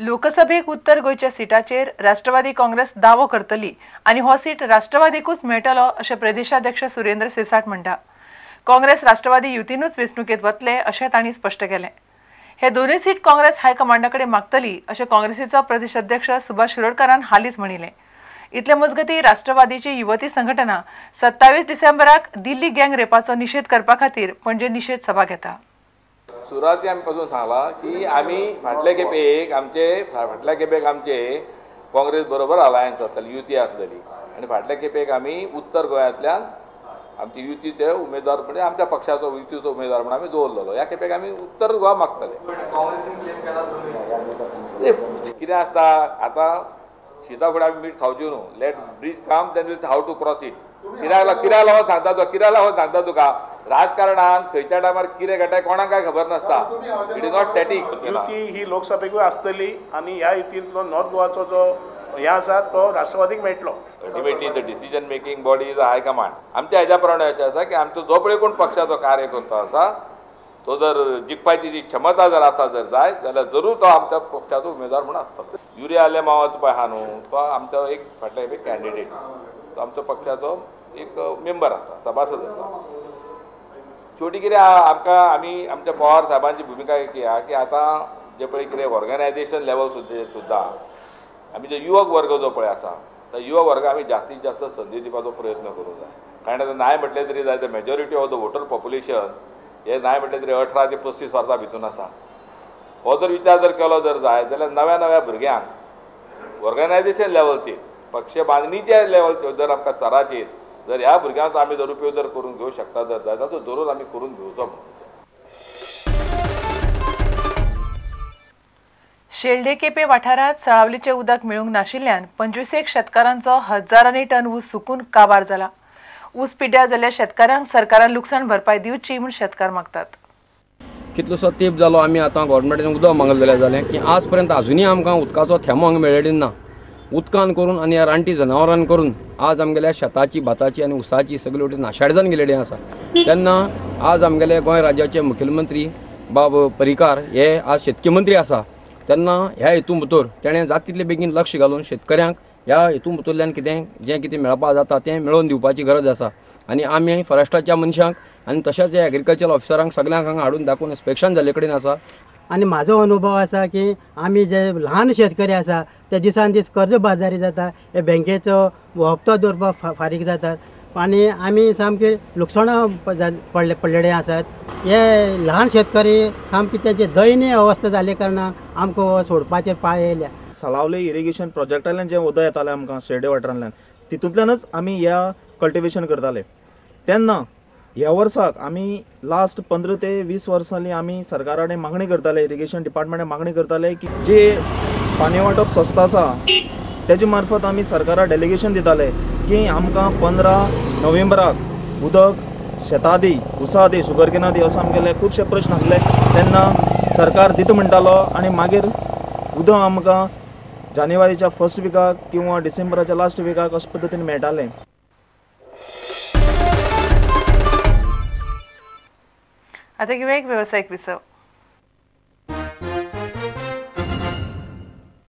लोकसभेक उत्तर गोंयच्या सिटाचेर राष्ट्रवादी काँग्रेस दावो करतली आनी हो सीट राष्ट्रवादीकूच मेळटलो अशें प्रदेशाध्यक्ष सुरेंद्र सिरसाट म्हणटा। काँग्रेस राष्ट्रवादी युतीनूच वेंचणुकेंत वतले अशें तांणी स्पश्ट केलें। हे दोनूय सीट काँग्रेस हायकमांडा कडेन मागतली अशें काँग्रेसीचो प्रदेशाध्यक्ष सुभाष शिरोडकारान हालींच म्हणिल्लें। इतले मजगतीं राष्ट्रवादीची युवती संघटना 27 डिसेंबराक दिल्ली गँग रेपाचो निशेध करपा खातीर पणजे निशेध सभा घेता। सुरवाती आमी पासून सांगला की आमी फाटले खेपेक आमचे काँग्रेस बरोबर अलायन्स आसतली, युती आसलेली आनी फाटल्या खेपेक आमी उत्तर गोंयांतल्यान आमची युतीचे उमेदवार म्हणजे आमच्या पक्षाचो युतीचो उमेदवार म्हणून आमी दवरलेलो। ह्या खेपेक आमी उत्तर गोवा मागतले। कितें आसता आतां शिता फुडें आमी मीठ खावचें न्हू, let bridge come then we'll how to cross it. कित्याक लागून सांगता तुका, कित्याक लागून सांगता तुका, राजकारणान खंयच्या टायमार कितें घडटा कोणाक काय खबर नासता। It is not static. युती ही लोकसभेकूय आसतली आनी ह्या युतींतलो नॉर्थ गोवाचो जो हे आसा तो राष्ट्रवादीक मेळटलो। Ultimately the decision making body is high command. आमच्या हेज्या प्रमाणे अशें आसा की आमचो जो पळय कोण पक्षाचो कार्यकर्तो आसा तो जर जिखपाची जी क्षमता जर आसा जर जाय जाल्यार जरूर तो आमच्या पक्षाचो उमेदवार म्हणून आसतलो। युरी आलेमावाचो पळय आहा न्हू, तो आमचो एक फाटल्या एक कॅन्डिडेट, तो आमचो पक्षाचो एक मेंबर आसा, सभासद आसा। शेवटी कितें आमकां आमी आमच्या पवार साहेबांची भुमिका एक आहा की आतां जे पळय कितें ऑर्गनायझेशन लेवल सुद्दां आमी जो युवक वर्ग जो पळय आसा त्या युवक वर्गाक आमी जास्तीत जास्त संदी दिवपाचो प्रयत्न करूंक जाय। कारण आतां नाय म्हटलें तरी जाय majority of the voter population हे नाय म्हटलें तरी 18 ते 35 वर्सां भितून आसा। हो जर विचार जर केलो जर जाय जाल्यार नव्या नव्या भुरग्यांक ऑर्गनायझेशन लेवलचेर पक्ष बांदणीच्या लेवल जर आमकां स्तराचेर जर ह्या भुरग्यांचो आमी जर उपयोग जर करून घेवंक शकता जर जाय जाल्यार तो जरूर आमी करून घेवचो। शेल्डे केपे वाठारांत सळावलीचें उदक मेळूंक नाशिल्ल्यान 25 शेतकारांचो हजारांनी टन ऊस सुकून काबार जाला। ऊस पिड्ड्यार जाल्ल्या शेतकारांक सरकारान लुकसाण भरपाय दिवची म्हूण शेतकार मागतात। कितलोसो तेंप जालो आमी आतां गव्हर्मेंटान उदक मागलें जालें की आज पर्यंत आजुनूय आमकां उदकाचो थेंबो हांगा मेळ्ळें ना। उदकान करून आनी ह्या रानटी जनावरान करून आज आमगेल्या शेताची, भाताची आनी ऊसाची सगळी वटेन नाशाडी जावन गेलेली आसा। तेन्ना आज आमगेले गोंय राज्याचे मुखेलमंत्री बाब पर्रीकार हे आज शेतकी मंत्री आसा, तेन्ना ह्या हेतू भितर तेणें जाता तितले बेगीन लक्ष घालून शेतकऱ्यांक ह्या हेतू भितरल्यान कितें जें कितें मेळपा जाता तें मेळोवन दिवपाची गरज आसा। आनी आमी फॉरेस्टाच्या मनशांक आनी तशेंच एग्रीकल्चर ऑफिसरांक सगळ्यांक हांगा हाडून दाखोवन इन्स्पेक्शन जाल्ले कडेन आसा। आनी म्हाजो अनुभव आसा की आमी जे ल्हान शेतकरी आसा ते दिसान दीस कर्ज बाजारी जाता, हे बँकेचो हप्तो दवरपाक फारीक जातात आनी आमी सामके लुकसाणां पडलेले आसात। हे ल्हान शेतकरी सामकी तेची दयनीय अवस्था जाल्ले कारणान आमकां सोडपाचेर पाळ येयल्या। सालावले इरिगेशन प्रोजेक्टांतल्यान जें उदक येतालें आमकां शेल्डे वाठारांतल्यान तितूंतल्यानच आमी ह्या कल्टिवेशन करताले। तेन्ना ह्या वर्साक आमी लास्ट 15 ते 20 वर्सांनी आमी सरकारा कडेन मागणी करताले, इरिगेशन डिपार्टमेंटा मागणी करताले की जे पाणी वांटप संस्था आसा तेजे मार्फत आमी सरकाराक डेलिगेशन दिताले की आमकां 15 नोव्हेंबराक उदक शेतां दी, उसां दी, शुगरकेना दी, असो आमगेले खुबशे प्रश्न आसले। तेन्ना सरकार दिता म्हणटालो आनी मागीर उदक आमकां जानेवारीच्या फर्स्ट विकाक किंवा डिसेंबराच्या लास्ट विकाक अशे पद्दतीन मेळटालें। आता घेऊया एक व्यावसायिक विसव।